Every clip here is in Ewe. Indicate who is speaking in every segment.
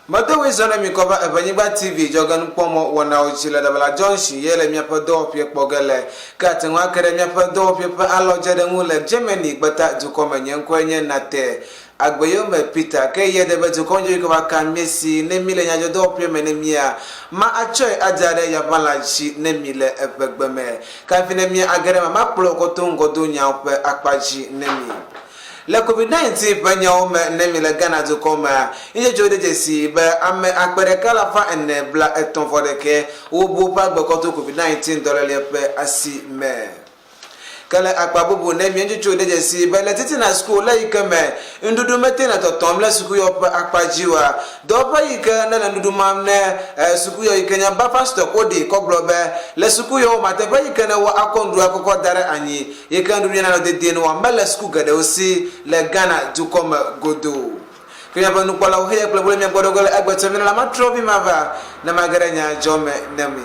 Speaker 1: Medo ɣli zɔ ne mi kɔ va Eʋenyigba TV dzɔgenukpɔmɔ wɔnawo dzi le Ɖabala Junction ye le miaƒe dɔwɔƒee kpɔ ge le. Ke ate ŋu ake ɖe miaƒe dɔwɔƒee ƒe alɔdze ɖe ŋu le Germany gbeta dukɔ me. Nye ŋkɔe nye Nate Agbeyome Peter. Ke ye ɖe be dukɔ ŋdzi ke va ka mí si ne mí le nyadzɔdɔwɔƒee me ne mía ma atsɔe ada ɖe yaʋalã dzi ne mi le eʋegbe me. Ke hafi ne mía age ɖe eme makplɔ kɔ to ŋgɔdonyawo ƒe akpa dzi ne mi. Le Covid 19 ƒe nyawo me ne mi le Ghana dukɔ mea, ŋdzedzewo de dzesii be ame akpe ɖeka alafa ene bla etɔ̃ vɔ ɖekɛ wobu woƒe agbe kɔ to Covid 19 dɔléleɛ ƒe asi me. Ke le akpa bubu ne mi ŋdzedzewo de dzesii be le titina suku le yi ke me ŋɖuɖu mete le tɔtɔm le sukuyɔ ƒe akpa dzi oa, dɔwɔƒe yi ke ne le ŋɖuɖu mam ne sukuyɔ yi ke nye buffer stock woɖi kɔ gblɔ be le sukuyɔwo ma teƒe yi ke ne woa akɔ ŋɖuɖua kɔkɔ da ɖe anyi yi ke nuɖuɖu nana dedie nua mele suku geɖewo si le Ghana dukɔ me godoo. Ke míaƒe nukpɔlawo xeye kple gblɔe mía gbɔ ɖo ge le egbe tso mí la matrɔ vi mava ne mage ɖe nya dzɔ me ne mi.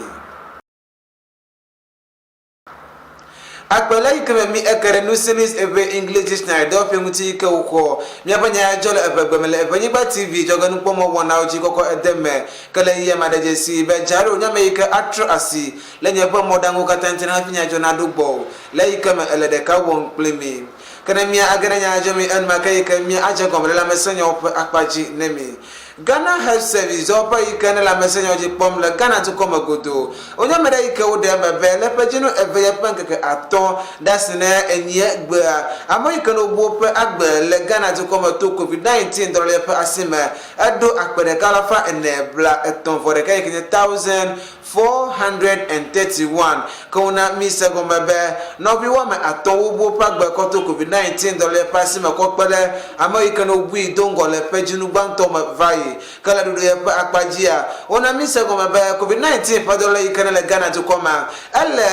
Speaker 1: Akpe le yi ke me mí eke ɖe Nusinis Eʋe English Dictionary dɔwɔƒe ŋuti yi ke wokɔ míaƒe nya ya dzɔ le eʋegbe me le Eʋenyigba TV dzɔgenukpɔmɔ wɔnawo dzi kɔkɔ ede me. Ke le yiyia me aɖe dzesi be Jaro nye ame yi ke atrɔ asi Le nye ƒe mɔɖaŋuwo katã ŋuti na hafi nya dzɔ naɖo gbɔwò, le eyi ke me èle ɖeka wɔm kpli mí. Ke ne mía age ɖe nya dzɔ mi enumake yi ke mía adze gɔme ɖe lãmesẽnyawo ƒe akpa dzi ne mi. Ghana Health Service dɔwɔƒe yi ke ne lãmesẽnyawo dzi kpɔm le Ghana dukɔ me godoo. Wonye ame ɖe yi ke woɖe eme be le ƒe dzinu evelia ƒe ŋkeke atɔ ɖasi ne enyia gbea, amewo yi ke ne wobu woƒe agbe le Ghana dukɔ me to Covid 19 dɔléle ƒe asi me eɖo akpe ɖeka alafa ene bla etɔ̃ vɔ ɖeka yi ke nye 1431. Ke wona míse gɔme be nɔvi woame atɔ̃ wobu woƒe agbe kɔ to Covid 19 dɔléle ƒe asi me kɔ kpe ɖe ame yi ke ne wobui do ŋgɔ le ƒe dzinu gbãtɔ me va yi. Ke le ɖoɖoe ƒe akpa dzia, wona míse gɔme be Covid 19 ƒe dɔléle yi ke ne le Ghana dukɔ mea, ele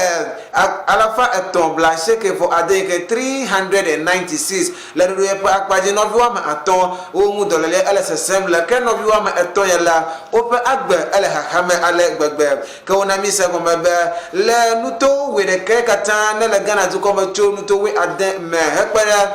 Speaker 1: alafa etɔ̃ blaasieke vɔ ade yi ke 396 Le ɖoɖoe ƒe akpa dzi, nɔvi woame atɔ̃ wo ŋu dɔléle ele sesẽm le, ke nɔvi woame etɔ̃ ya la, woƒe agbe ele xaxa me ale gbegbe. Ke wona míse egɔme be le nuto wuiɖekɛ katã ne le Ghana dukɔ me tso nuto wuiade me hekpe ɖe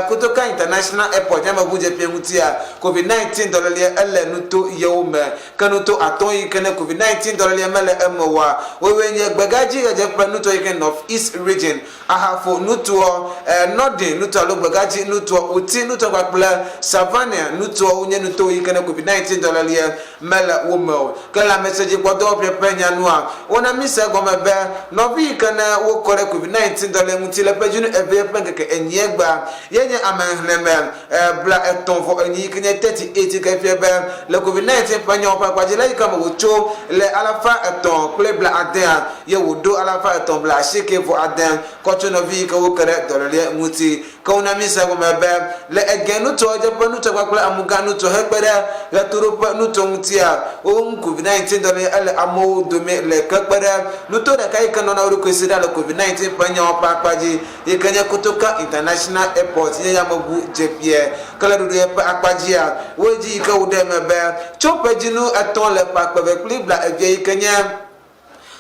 Speaker 1: Kotoka International Airport yameʋudzeƒea ŋutia, Covid 19 dɔléleɛ ele nuto yewo me. Ke nuto atɔ̃ yi ke ne Covid 19 dɔléleɛ mele eme oa, wowoe nye Gbegadzi Ɣedzeƒe nuto yi ke North East Region, Ahafo nutoɔ, Norden nutoɔ alo Gbegadzi nutoɔ, Uti nutoɔ kpakple Savannah nutoɔ wonye nuto yi ke ne COVID-19 dɔléleɛ mele wo me o. Ke lãmesẽdzikpɔdɔwɔƒea ƒe nya nua, wona míse egɔme be nɔvi yi ke ne wokɔ ɖe COVID-19 dɔléle ŋuti le ƒe dzinu evee ƒe ŋkeke enyie gbea ye nye ame xlẽme 35 yi ke nye 38 yi ke fia be le COVID-19 ƒe nyawo ƒe akpa dzi le yi ke me wòtso le alafa etɔ̃ kple bla adea ye wòɖo alafa etɔ̃ bla asieke vɔ ade kɔ tso nɔvi yi ke woke ɖe dɔléleɛ ŋuti. Ke wona míse egɔme be le Ege nutoa, Ɣedzeƒe nutoa kpakple Amuga nutoa hekpe ɖe Ɣetoɖoƒe nutoa ŋutia, wo ŋu COVID-19 dɔléle ele amewo dome le ke kpe ɖe nuto ɖeka yi ke nɔna wo ɖokui si ɖa le COVID-19 ƒe nyawo ƒe akpa dzi yi ke nye Kotoka International Airport nye yameʋu dzeƒeɛ. Ke le ɖoɖoe ƒe akpa dzia, woe dzi yi ke woɖe eme be tso ƒe dzinu etɔ̃ le ƒe akpe eve kple bla evea yi ke nye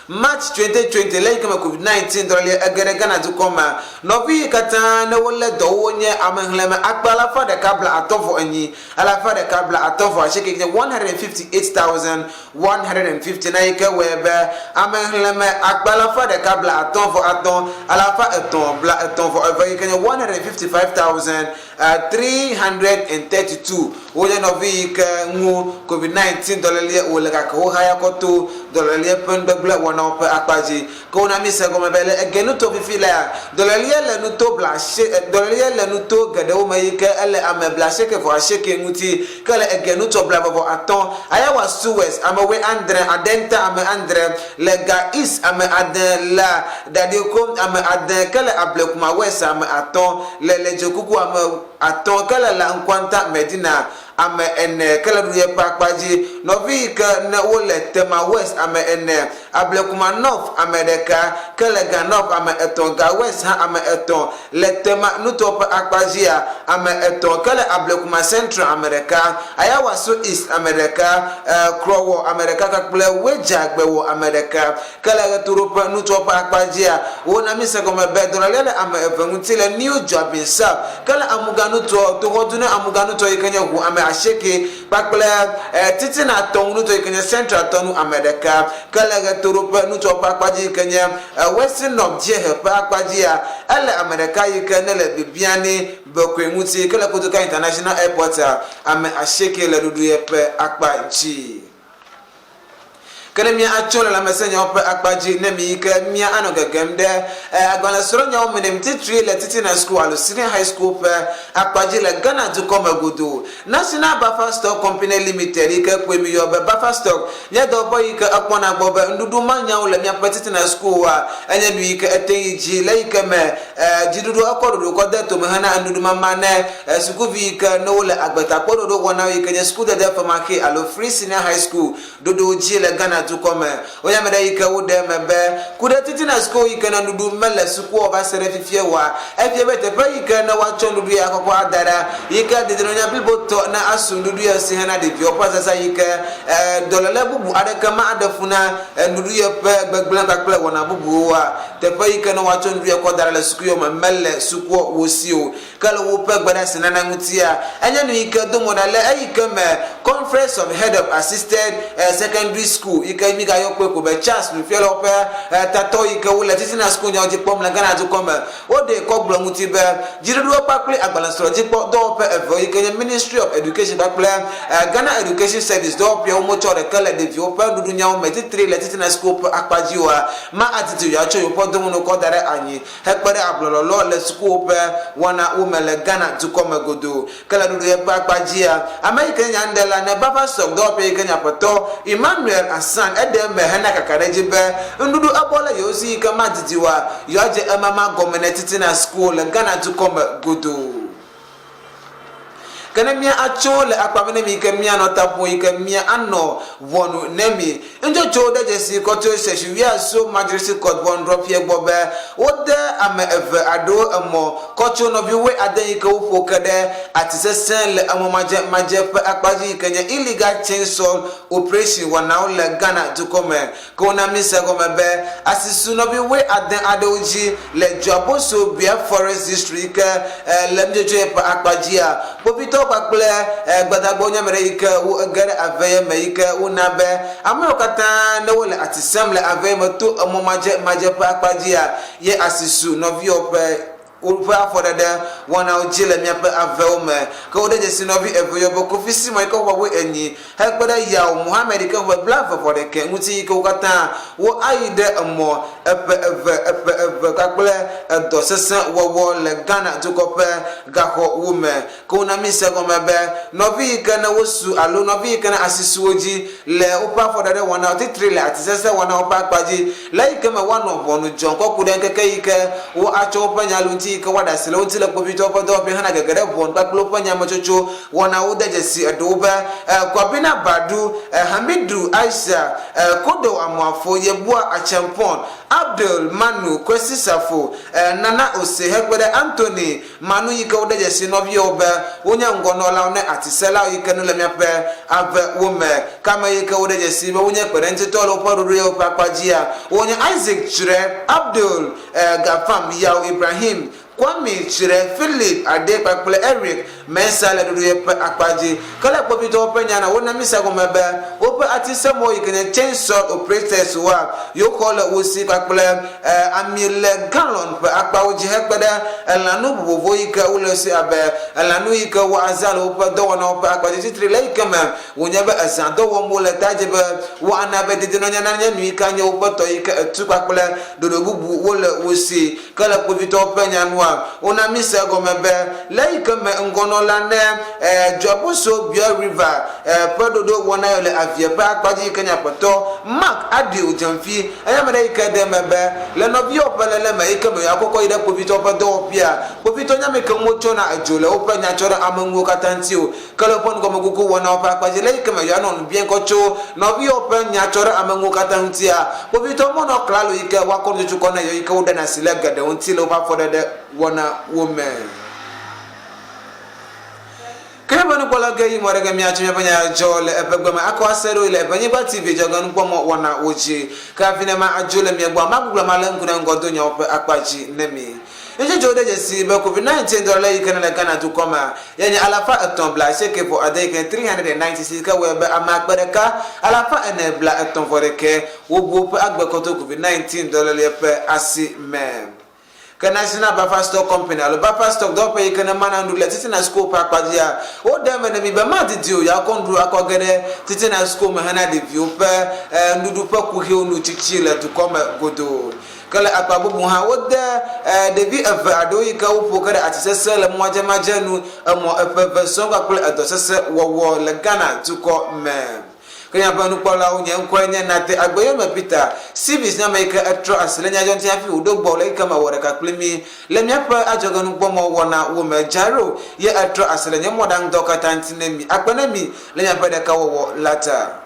Speaker 1: March 2020 le yi ke me COVID-19 dɔléle ege ɖe Ghana dukɔ mea, nɔvi yi katã ne wolé dɔ wo nye ame xlẽme akpe alafa ɖeka bla atɔ̃ vɔ enyi, alafa ɖeka bla atɔ̃ vɔ asieke yi ke nye 158,159 yi ke wɔe be ame xlẽme akpe alafa ɖeka bla atɔ̃ vɔ atɔ̃, alafa etɔ̃ bla etɔ̃ vɔ eve yi ke nye 155,332 wonye nɔvi yi ke ŋu COVID-19 dɔléleɛ wòle gake wohaya kɔ to dɔléleɛ ƒe nugbegblẽ wɔnawo ƒe akpa dzi. Ke wona míse egɔme be le ege nuto fifi lea, dɔléleɛ le nuto blasie, dɔléleɛ le nuto geɖewo me yi ke ele ame blaasieke vɔ asieke ŋuti. Ke le ege nuto blaeve vɔ atɔ̃, Ayawaso West ame wui adre, Adenta ame adre, le Ga East ame ade, le Dadioko ame ade, ke le Ablekuma West ame atɔ̃, le Ledzokuku ame atɔ̃, ke le La Nkwanta Medina ame ene, ke le ɖuɖuye ƒe akpa dzi nɔvi yi ke ne wole Tema West ame ene, Ablekuma North ame ɖeka, ke le Ga North ame etɔ̃, Ga West hã ame etɔ̃, le Tema nutoa ƒe akpa dzia ame etɔ̃, ke le Ablekuma Central ame ɖeka, Ayawaso East ame ɖeka, Krɔwɔ ame ɖeka kpakple Wedza Gbewɔ ame ɖeka. Ke le ɣetoɖoƒe nutoa ƒe akpa dzia, wona míse gɔme be dɔléle le ame eve ŋuti le New Juaben South. Ke le Amuga nutoa, toxɔdu ne Amuga nutoa yi ke nye ʋu ame asieke kpakple titina tɔ ŋu nuto yi ke nye Central tɔ nu ame ɖeka. Ke le ɣetoɖoƒe nutoa ƒe akpa dzi yi ke nye Western North dziehe ƒe akpa dzia, ele ame ɖeka yi ke ne le bibiã ni Bekoe ŋuti. Ke le Kotoka International Airport-a, ame asieke le ɖuɖuye ƒe akpa dzi. Ke ne mía atso le lãmesẽnyawo ƒe akpa dzi, ne miyi ke mía anɔ gegem ɖe agbalẽsrɔ̃nyawo me ne mititri le titina suku alo senior high school ƒe akpa dzi le Ghana dukɔ me godoo. National Buffer Stock Company Limited yi ke kpɔe miyɔ be Buffer Stock nye dɔwɔƒe yi ke ekpɔna gbɔ be nuɖuɖu manyawo le míaƒe titina sukuwoa, enye nu yi ke ete yi dzi le yi ke me dziɖuɖu ekɔ ɖoɖo kɔ de tome hena enuɖuɖu mama ne sukuvi yi ke ne wole agbetakpɔɖoɖo wɔnawo yi ke nye sukudede femaxee alo Free Senior High School ɖoɖowo dzi le Ghana dukɔ me. Wonye ame ɖe yi ke woɖe eme be ku ɖe titina sukuwo yi ke ne nuɖuɖu mele sukuɔ va se ɖe fifie oa, efia be teƒe yi ke ne woatsɔ nuɖuɖu ya kɔkɔ ada ɖa yi ke dedienɔnya blibo tɔ ne asu nuɖuɖu ya si hena ɖeviwo ƒe zazã yi ke dɔlele bubu aɖeke ma aɖe fu na nuɖuɖu ya ƒe gbegblẽ kpakple wɔna bubuwo oa. Teƒe yi ke ne woatsɔ nuɖuɖu ya kɔ da ɖa le suku yɔ me mele sukuɔ wo si o. Ke le woƒe gbeɖeasinana ŋutia, enye nu yi ke do mo ɖa le eyi ke me Conference of Head of Assisted Secondary School yi ke mígayɔ kpɔe ko be CHASS nufialawo ƒe tatɔ yi ke wole titina sukunyawo dzi kpɔm le Ghana dukɔ me. Woɖee kɔ gblɔ ŋuti be dziɖuɖuwo kpakple agbalẽsrɔ̃dzikpɔ dɔwɔƒe evewo yi ke nye Ministry of Education kpakple Ghana Education Service dɔwɔƒeawo metsɔ ɖeke le ɖeviwo ƒe nuɖuɖunyawo me titri le titina sukuwo ƒe akpa dzi oa, ma adidi yewoatsɔ yewoƒe dɔwɔnuwo kɔ da ɖe anyi hekpe ɖe ablɔlɔlɔ le sukuwo ƒe wɔna wo me le Ghana dukɔ me godoo. Ke le ɖoɖoe ƒe akpa dzia, ame yi ke nye nyanuɖela ne Baba Sɔk dɔwɔƒe yi ke nye aƒetɔ Emmanuel Asan eɖe eme hena kaka ɖe edzi be nuɖuɖu ebɔ le yewo si yi ke madidi oa, yewoadze emama gɔme ne titina sukuwo le Ghana dukɔ me godoo. Ke ne mía atso le akpa me ne mi ke mía nɔ ta ƒo yi ke mía anɔ ʋɔnu ne mi. Ŋutsotsowo ɖe dzesi kɔto Seshuwia so Majority Court ʋɔnudrɔ̃ƒea gbɔ be wode ame eve aɖewo emɔ kɔ tso nɔvi wue ade yi ke woƒo ke ɖe ati sesẽ le emɔ madzemadze ƒe akpa dzi yi ke nye illegal chainsaw operation wɔnawo le Ghana dukɔ me. Ke wona mise egɔme be asi su nɔvi wuiade aɖewo dzi le Juaboso Bia Forest District yi ke le nudzodzoe ƒe akpa dzia. Kpovitɔwo kpakple gbadagbawo nye ame ɖe yi ke wo ege ɖe ave ye me yi ke wona be ame yiwo katã ne wole ati sem le ave ye me to emɔ madzemadze ƒe akpa dzia ye asi su nɔviwo ƒe woƒe afɔɖeɖe wɔnawo dzi le míaƒe avewo me. Ke wode dzesi nɔvi eve yɔ be Kofi Simon yi ke xɔ ƒe wuienyi hekpe ɖe Yao Mohammed yi ke xɔ ƒe blaeve vɔ ɖekɛ ŋuti yi ke wo katã wo ayi ɖe emɔ eƒe eve eƒe eve kpakple edɔ sesẽ wɔwɔ le Ghana dukɔ ƒe gaxɔ wo me. Ke wona míse egɔme be nɔvi yi ke ne wosu alo nɔvi yi ke ne asi su wo dzi le woƒe afɔɖeɖe wɔnawo titri le atisese wɔnawo ƒe akpa dzi le eyi ke me woanɔ ʋɔnu dzɔm kɔ ku ɖe ŋkeke yi ke woatsɔ woƒe nya lu ŋuti yi ke woaɖe asi le wo ŋuti le kpovitɔwo ƒe dɔwɔƒee hena gege ɖe ʋɔnu kpakple woƒe nyametsotso wɔnawo de dzesi eɖewo be Kwabena Badu, Hamidu Aisha, Kodo Amoafo, Yeboah Acheampong, Abdul Manu, Kwesi Safo, Nana Osei hekpe ɖe Anthony Ma nu yi ke wode dzesi nɔviwo be wonye ŋgɔnɔlawo ne atiselawo yi ke nu le míaƒe ave wo me. Ke ame yi ke wode dzesi be wonye kpeɖeŋutitɔwo le woƒe ɖoɖoewo ƒe akpa dzia, wonye Isaac Tsre, Abdul Gafam, Yao Ibrahim, Kwame Tsre, Philip Ade kpakple Eric Mensah le ɖoɖoe ƒe akpa dzi. Ke le kpovitɔwo ƒe nya na wona míse egɔme be woƒe atisemɔwo yi ke nye chainsaw operators woa, yewoxɔ le wo si kpakple ami le galɔn ƒe akpawo dzi hekpe ɖe elãnu vovovo yi ke wole si abe elãnu yi ke woazã le woƒe dɔwɔnawo ƒe akpa dzi titri le eyi ke me wònye be ezã dɔ wɔm wole ta dzi be woana be dedienɔnya nanye nu yi ke anye woƒe tɔ yi ke etu kpakple ɖoɖo bubu wole wo si. Ke le kpovitɔwo ƒe nya nua, wona míse egɔme be le eyi ke me ŋgɔnɔla ne Juaboso Bior River ƒe ɖoɖo wɔna yɔ le avia ƒe akpa dzi yi ke nye aƒetɔ Mark Adil Gyamfi, enye ame ɖe yi ke ɖe eme be le nɔviawo ƒe lele me yi ke me yewoakɔkɔ yi ɖe kpovitɔwo ƒe dɔwɔƒea, kpovitɔ nye ame yi ke ŋu wotsɔna edzo le woƒe nyatsɔɖeameŋuwo katã ŋuti o. Ke le woƒe nugɔmekuku wɔnawo ƒe akpa dzi, le eyi ke me yewoanɔ nu biam kɔ tso nɔviwo ƒe nya tsɔ ɖe ameŋuwo katã ŋutia, kpovitɔwo menɔ klalo yi ke woakɔ nutsotso kɔ na yewo yi ke woɖena asi le geɖewo ŋuti le woƒe afɔɖeɖe wɔnawo me. Ke míaƒe nukpɔla ge yi mɔ ɖe ge míatso míaƒe nya dzɔ le eƒe gbe me akɔ ase ɖo yi le eƒe nyigba TV dzɔge nukpɔmɔ wɔnawo dzi. Ke hafi ne ma adzo le mia gbɔa, magbugbɔ malé ŋku ɖe ŋgɔdonyawo ƒe akpa dzi ne mi. Nutsotsowo de dzesii be Covid-19 dɔléle yi ke ne le Ghana dukɔ mea, ye nye 390 yi ke nye 396 yi ke wɔe be ame akpe ɖeka alafa ene 39 wobu woƒe agbe kɔ to Covid-19 dɔléleɛ ƒe asi me. Ke National Buffer Stock Company alo Buffer Stock dɔwɔƒe yi ke ne mana nuɖuɖu le titina sukuwo ƒe akpa dzia, woɖe eme ne mi be madidi o yewoakɔ nuɖuɖu akɔ ge ɖe titina sukuwo me hena ɖeviwo ƒe nuɖuɖu ƒe kuxiwo nu tsitsi le dukɔ me godoo. Ke le akpa bubu hã, wode ɖevi eve aɖewo yi ke woƒo ke ɖe ati sesẽ le mɔmadzemadze nu emɔ eƒe eve sɔŋ kpakple edɔ sesẽ wɔwɔ le Ghana dukɔ me. Ke míaƒe nukpɔlawo, nye ŋkɔe nye Nate Agbeyome Peter, Civis nye ame yi ke etrɔ asi le nyadzɔ ŋuti hafi wòɖo gbɔ le xexeme wɔ ɖeka kpli mí le míaƒe adzɔgenukpɔmɔ wɔna wo me. Jairo ye etrɔ asi le nye mɔɖaŋudɔwo katã ŋuti ne mí. Akpe ne mí le míaƒe ɖekawɔwɔ la ta.